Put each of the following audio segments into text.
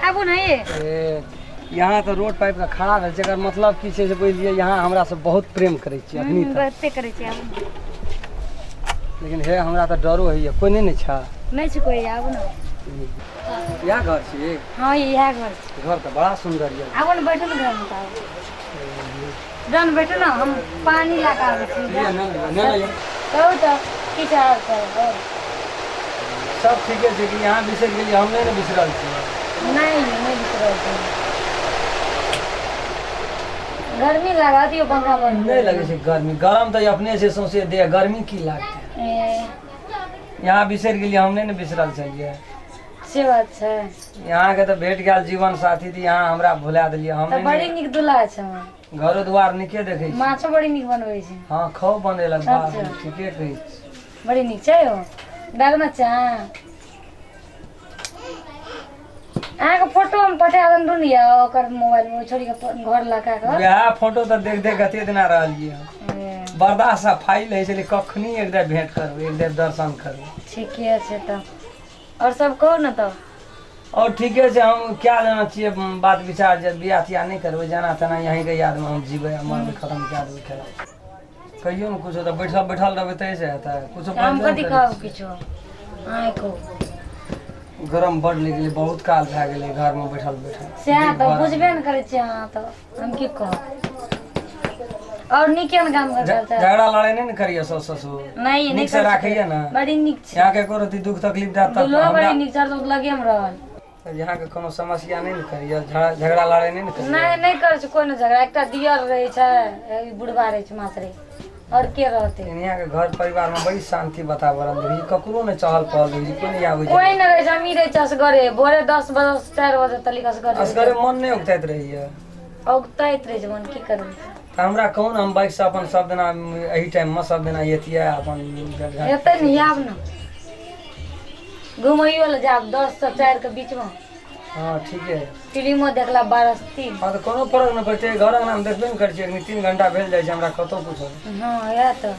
आबू ने ये। ए, यहाँ तऽ रोड पाइप के खड़ा भेल छै, एकर मतलब की छै से बुझलियै, यहाँ हमरा से बहुत प्रेम करै छियै अखनी तक। बहुते करै छियै, आबू ने। लेकिन हे, हमरा तऽ डरो होइए, कोइ नहि ने छै? नहि छै कोइ, आबू ने। इएह घर छी? हँ, इएह घर छै। घर तऽ बड़ा सुन्दर यऽ। आबू ने, बैठू ने घरमे तऽ आबू। जहन बैठू ने, हम पानी लए कऽ आबै छी। लिअ, नहि लिअ, नहि लिअ। कहू तऽ की छै हाल चाल? सब ठीके छै। कि यहाँ बिसरि गेलियै? हम नहि ने बिसरल छियै। नहि, नहि बिसरल छी। गर्मी लागत यौ, पंखा बंद। नहि लगै छै गर्मी। गरम तऽ अपने छै सौंसे देह, गर्मी की लागतै? ए, यहाँ बिसरि गेलियै, हम नहि ने बिसरल छलियै। से बात छै। यहाँके तऽ भेट गेल जीवन साथी, तऽ यहाँ हमरा भुला देलियै हम। तऽ नहि बड़ी ने- नीक दूल्हा छै हमर। घरो दुआर नीके देखै छी। माछो बड़ी नीक बनबै छै। हँ, खूब बनेलक बाप रे, अच्छा। ठीके कहै छी। बड़ी नीक छै यौ। दागना चाह अहाँके फोटो हम पठा देब दुनिया ओकर मोबाइल में, छोड़ी के घर लगा के। वएह फोटो तऽ देख देख कते दिना रहलियै हम। ए, बर्दाश्त फाइल होइ छलै, कखनी एक बेर भेंट करबै, एक बेर दर्शन करबै। ठीके छै तऽ आओर सब कहू ने तऽ। और ठीके छै। हम क्या जाना छियै बात विचार जे बियाह तियाह नहि करबै, जेना तेना यहीँके यादमे हम जीबै आ मरबै, खतम कए देबै खेला। कहियौ ने कुछो तऽ, बैठल बैठल रहबै ताहिसँ हेतै कुछो? हम बाजबे कथी ने करै कहब छियै। किछो अहाँ कहू। गरम बड लागि गेलै, बहुत काल भए गेलै घरमे बैठल बैठल। सएह दिन तऽ भर। बुझबे ने करै छियै अहाँ तऽ, हम की कहब? आओर नीके ने गाम घर चलतै? झगड़ा लड़ाइ नहि ने करिए साउस ससुर? नहि, नहि। नीक से करै छै। राखैए ने? बड़ी नीक छै। यहाँके एको रत्ती दुख तकलीफ देत तऽ दुल्हो हमरा बड़ी नीक छै, हरदम लगेमे रहल। यहाँके कोनो समस्या नहि ने करिए, झगड़ा झगड़ा लड़ाइ नहि ने करिए? नहि, नहि करै छै कोइ नहि झगड़ा। एकटा दियर रहै छै, ई बुढ़बा रहै छै मात्रे, आओर के रहतै? लेकिन यहाँके घर परिवारमे बड़ी शान्ति वातावरण देखै छी, ककरो नहि चहल पहल देखै छी, कोइ नहि आबै छै। कोइ नहि रहै छै, हमही रहै छियै असगरे। भोरे 10 बजे से 4 बजे तलिक असगरे रहै असगरे मन नहि उगतैत रहैए? छै। औगताइत रहै छै मन, की करबै? तऽ हमरा कहू ने, हम बाइकसँ अपन सब दिना एहि टाइममे सब दिना एतियै अपन भेट घाट। हेतै ने, आयब ने, घुमैयो लए जायब 10 से 4 के बीचमे। हँ, ठीके है। फिल्मो देखला 12 से 3। हँ, तऽ कोनो फरक नहि पड़तै। घर अङ्गनामे देखबे ने करै छियै, एखनी 3 घंटा भेल जाइ छै हमरा कतहु कुछो। हँ, इएह तऽ।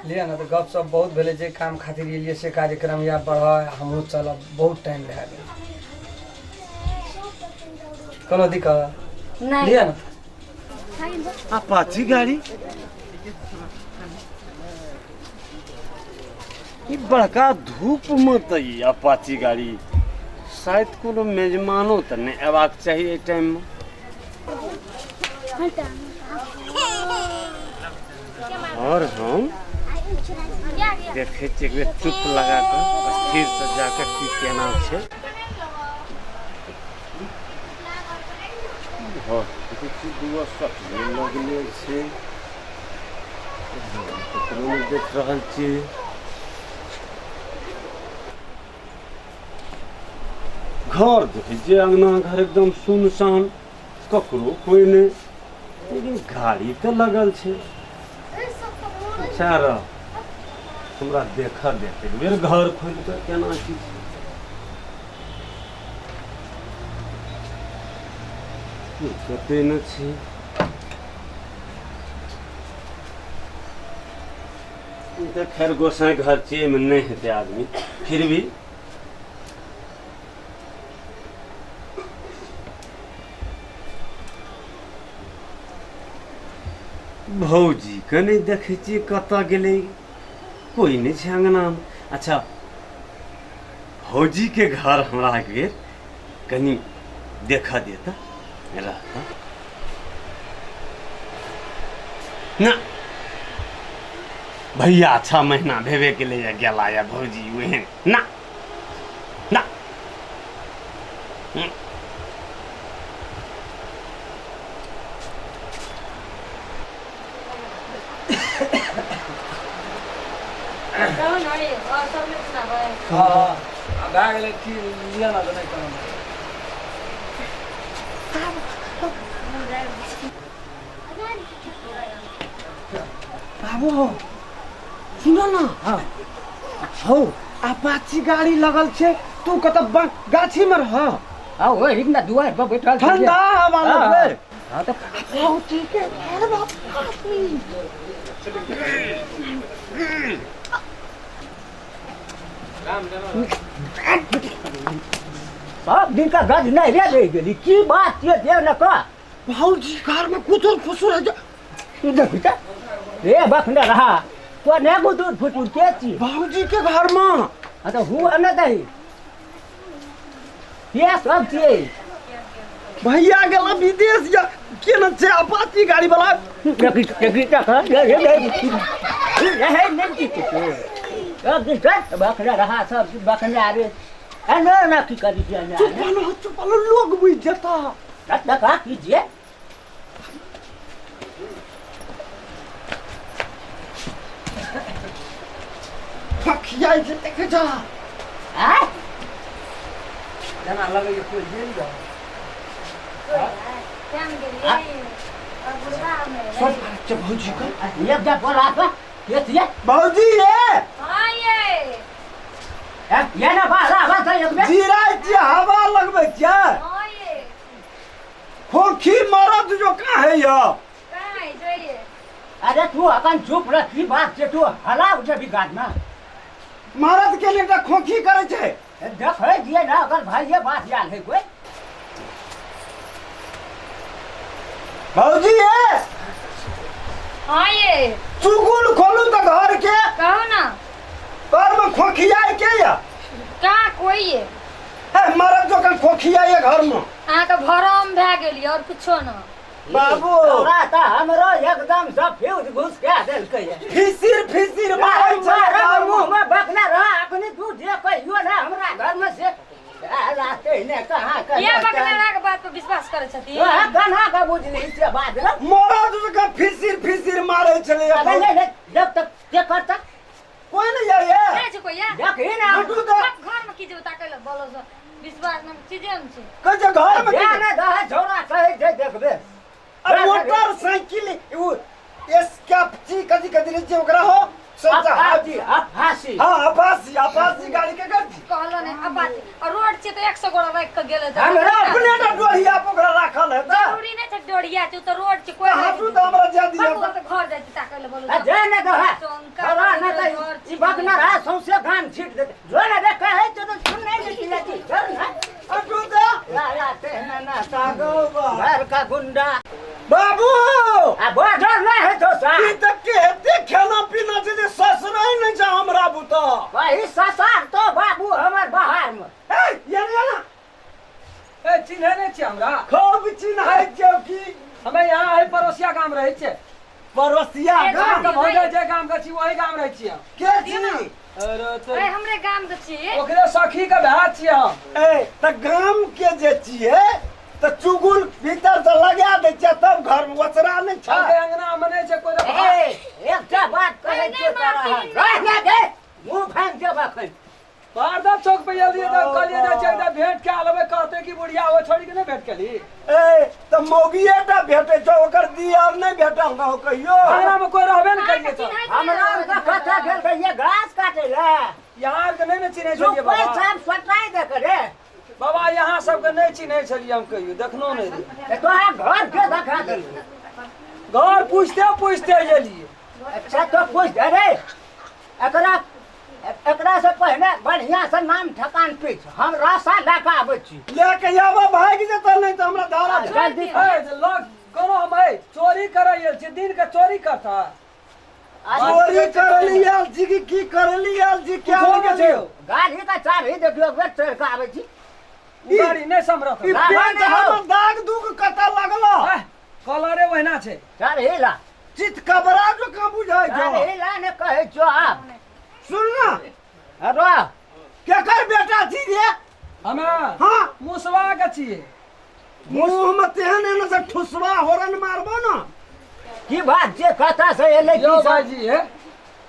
लिअ ने तऽ, गप सप बहुत भेलै। जे काम खातिर एलियै से कार्यक्रम या बढ़, हमहूँ चलब, बहुत टाइम भए गेल। कोनो दिक्कत? नहि। लिअ ने। अपाची गाड़ी, ई बड़का धूप में तऽ ई अपाची गाड़ी, शायद कोनो मेजमानो तऽ नहि अयबाक चाही एहि टाइम में। और हम देखै छियै एक बेर चुप लगा कऽ, स्थिरसँ जाकऽ की केना छै। घर देखै छियै दूगो सटले लगले छै, ककरो नहि देख रहल छियै। घर देखै छियै, अङ्गना घर एकदम सुनसान, ककरो कोइ नहि, लेकिन गाड़ी तऽ लगल छै। अच्छा रह, हमरा देखऽ दे एक बेर घर खोलि कऽ केना की छै। कते ने छी ई तऽ खैर गोसाई घर छियै, एहिमे नहि हेतै आदमी, फिर भी भौजीके नहि देखै छियै, कतऽ गेलै? कोइ नहि छै अङ्गनामे। अच्छा, भौजीके घर हमरा एक बेर कनि देखऽ दे तऽ रहता ना। भैया 6 महीना भेबे केलै या गेला या भौजी ओहन ना ना। कहू ने यौ, आओर सब नहि सुनाबै? हँ हँ, आ भए गेलै की? लिअ ने तऽ, नहि कोनो बात। बाबू हो, सुनो ना। हँ। हौ, अपाची गाड़ी लगल छै, तू कतऽ गाछी में रह। हाँ, वही ना दुआर पर बैठल छियै। ठंडा हवा लगलै। हाँ तऽ। भौजी के घर बाप। सब दिन का गज नहीं रे रह गेली की बात छियै देव न कह। भौजी घर में कुतुर फुसुर है। देखी त रे बखने रहा तो ने गुदुर फुटुर के छी भौजी के घर में। हाँ तो हुआ न दही ये सब छियै। भैया गेला विदेश या के न छै अपाची गाड़ी वाला। देखी देखी त रे रे रे नहीं की सब दिन बखने रहा सब बखने आरे एना ना की करी छियै। चुप भलो चुप भलो लोग बुझ जेता। देखा कीजिए फखिया छै देखे जा। आय जेना लगैए कोइ गेल यऽ। केन गेलियै और बुढ़वा हमे सब छै भौजी के एक जा बोला के के छियै भौजी ये। हां ये ये ना बाहर आवा त एक बेर जीराय छियै हवा लगबै छियै। हां ये खोखी मरद जो कहाँ है या कहाँ है जोइए। अरे तू अपन चुप रह की बात छै तू हला उठे भी गाज में मरद के लिए खोखी करे छै। देखै दिए ना अगर भाई ये बात याद है कोई। भौजी ये। हां ये चुगुल खोलू त घर के कहो ना घर में खोखिया के या का कोई ये है मरद जो कन खोखिया ये घर में। अहाँ के भरम भए गेली और कुछो न बाबू तोरा त हमरो एकदम सब फ्यूज घुस के देलकै। फिसिर फिसिर मारै छै मारे मुंह में बकना रहा अखनी तू जे कहियो ना हमरा घर में से रास्ते ने कहाँ कर ये बकना रहा के बात पर विश्वास करे छथिन। हां कहाँ का बुझली से बात र मरद जो कन फिसिर फिसिर मारै छलै। नहीं नहीं जब तक के करता कोई नहीं या ये नहीं छै कोई या देखी ना बिट्टू त घर में की जे ताकै ल बोलो सो विश्वास न चीजे न छै कहै छै घर में जे ने दह छौरा कहै छै देखबे। अब मोटरसाइकिल उ एसकेपची कथी कथी रहै छै ओकरा हो अफासी अफासी। हां अपासी अपासी गाड़ी के कर कहलो ने अपाची और रोड छै त 100 गोड़ा राख के गेले त हमरा अपने त डोरिया ओकरा राखल है त जरूरी नहीं छै डोरिया छै त रोड छै कोई हाथू त हमरा जा दिया बाबू त घर जाइ छै ताकै ल बोलो आ जे ने दह छौरा ने त ई बकना रहा सौंसे गान छीट देते जो ने रे कहै छै त सुन नहीं लेती लेती चल ना हटू त ला ला ते ना ना तागो बा घर का गुंडा बाबू आ बोझल नहीं है तो सा ई त के हेते खाना पीना छै जे ससुराइ नहीं छै हमरा बुता। वही ससुर तो बाबू हमर बाहर में। ए ये ना ए चिन्है नहि छियै हमरा। खूब चिन्है छियै की हमे यहाँ है पड़ोसिया गाम रहै छियै। पड़ोसिया गाम तऽ भौजाइ जे गाम के छी वही गाम रहै छियै। के छी? अरे ए हमरे गाम के छी ओकरे सखी के भाय छियै हम। ए त गाम के जे छियै त चुगुल भीतर से लगा दै छियै तब घर में ओसरा नहीं छै। अंगना में नहीं छै कोई। ए एकटा बात कहै छियै तोरा रह ना दे मुंह फांक देब अखन। पारदर चौक पे एलियै तऽ कहलियै जे छै तऽ भेंट कए लेबै कहते कि बुढ़िया ओ छोड़ी के नहि भेंट केली। ए त मौगिए टा भेटै छौ ओकर दियर नहि भेटल रहो कहियो। अंगना में कोई रहबे नहि करियै तऽ हमरा आरके कतऽ गेल रहियै घास काटै लए। यहाँ आरके नहि ने चिन्है छलियै बाबा। साफ सटाइ दे के रे बाबा यहाँ सबके नहि चिन्है छलियै हम कहियो देखनो नहि रहियै। तोरा घर के देखा देलू घर पूछते पूछते एलियै। अच्छा तो पूछ अरे एकरा एकरा से पहले बढ़िया से नाम ठकान पीछ हम रास्ता लए के आबै छी। लेके आबऽ भागि जेतऽ नहि तऽ हमरा धारा जल्दी ए लग कोनो हम चोरी करै आयल छी दिन के चोरी करता। चोरी करली आयल छी कि की करली आयल छी क्या के छै गाड़ी का चाभी देखियो एक बेर चढ़ के आबै छी। गाड़ी नहि समरत ई पेंट हमर दाग दुग कतऽ लगलो कलरे ओहिना छै। चाभी ला चित कबरा जो कहाँ बुझाइ छौ। चाभी ला ने कहै छौ आब सुन ना अरे केकर बेटा छी रे? हमे हां मुसवा के छियै। मुंह में तेहन एना से ठुसवा होरन मारबो ना की बात जे कतऽ से एलै यौ भाईजी हे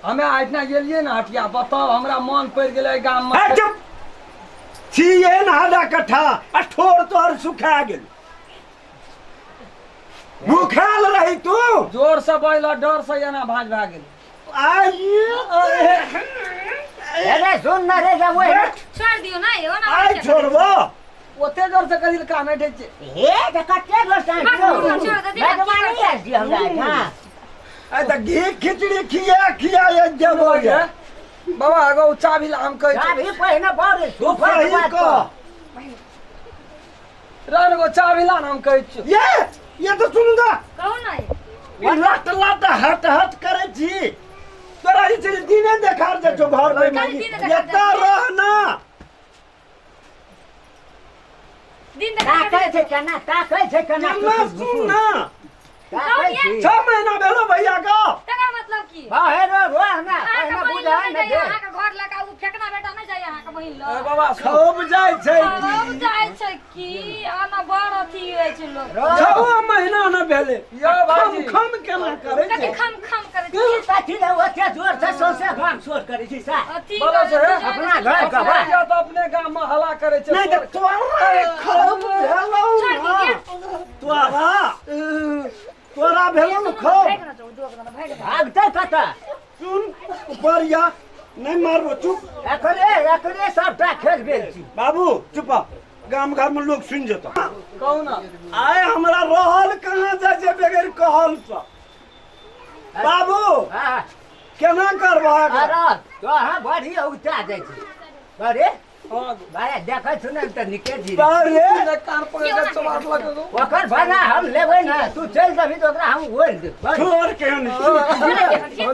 हमे आइठना गेलियै ने हटिया बताउ हमरा मन पड़ि गेलै गाम में। चुप छी एहन हादा कट्ठा आ ठोर तोहर सुखा गेल भूखाल रही तू जोर से बजल डर से एना भाँज भए गेल। अरे सुन ना रे जब ओहि छोड़ दियो ना यो ना आइ छोड़बो ओते जोर से कहिल कान उठै छै। हे त कते जोर से भगवान आयल छी हमरा हां। आ त घी खिचड़ी खिया खिया जेबो रे बाबा एगो चाभी ला हम कहै चाभी पहिने बड़ तू सही कह। रहन गो चाभी ला ने, हम कहै छियौ। ये ये तऽ सुनू ने। कहू ने। ई लट लट हट हट करै छी, तोरा जे छै दिने देखार जाइ छौ घर में। काल्हि दिने देखार जाइ एतऽ छै। रह ना। दिन देखार। ताकै छै केना, ताकै छै केना? केना सुन ना। ताकै छी। 6 महीना भेलो भैया के। तकर मतलब की? हाँ, हे रो रो ना। अहाँके पहिने बहिन बुझा लग ने नहि दे। जाइए अहाँके घर लग, ओ फेकना बेटा नहि जाइए अहाँके बहिन ए लग। बाबा सुन। खूब जाइ छै। खूब जाइ छै की आना, बड़ अथी होइ छै लोक। रो। 6 महीना न भेलै। यौ भाईजी। खम खम केना करै कथी छै? खम खम करै छै? कथी ले ओते जोर से सौंसे गाम शोर करै छी सा? अथी बोलो करै छै, छै, अपना घर के बा। या तऽ अपने गाम में हल्ला करै छै। नहि तऽ तोरा खूब भेलौ छोड़ि ना। दियै। तोरा तोरा भेलौ ने खूब। भागि ना जाउ, दोग ना, भागि ना। भागतै कतऽ? सुन, ऊपर या नहि मारबो, चुप। एकरे एकरे सबटा खेल भेल छी। बाबू चुप, गाम घर में लोग सुनि जेतौ। कहू ना। आइ हमरा रहल कहाँ जाइ छै बगैर कहल सँ? बाबू। हाँ। केना करबह? अरे तो हाँ, बड़ी औता जाइ छै अरे। हाँ। बड़ा देखै सुनै तऽ निके छी। अरे। कान पकड़ के चमार लगो। ओकर भाड़ा हम लेबै ने, तू चलि देबही तऽ ओकरा हम ओढ़ि देबै। छोड़ के छोड़ दियौ,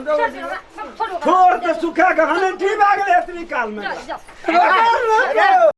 छोड़ू ओकरा। छोड़ के सुखा के हने ठीक भए गेलै एतबी काल में। जाउ, जाउ। अरे।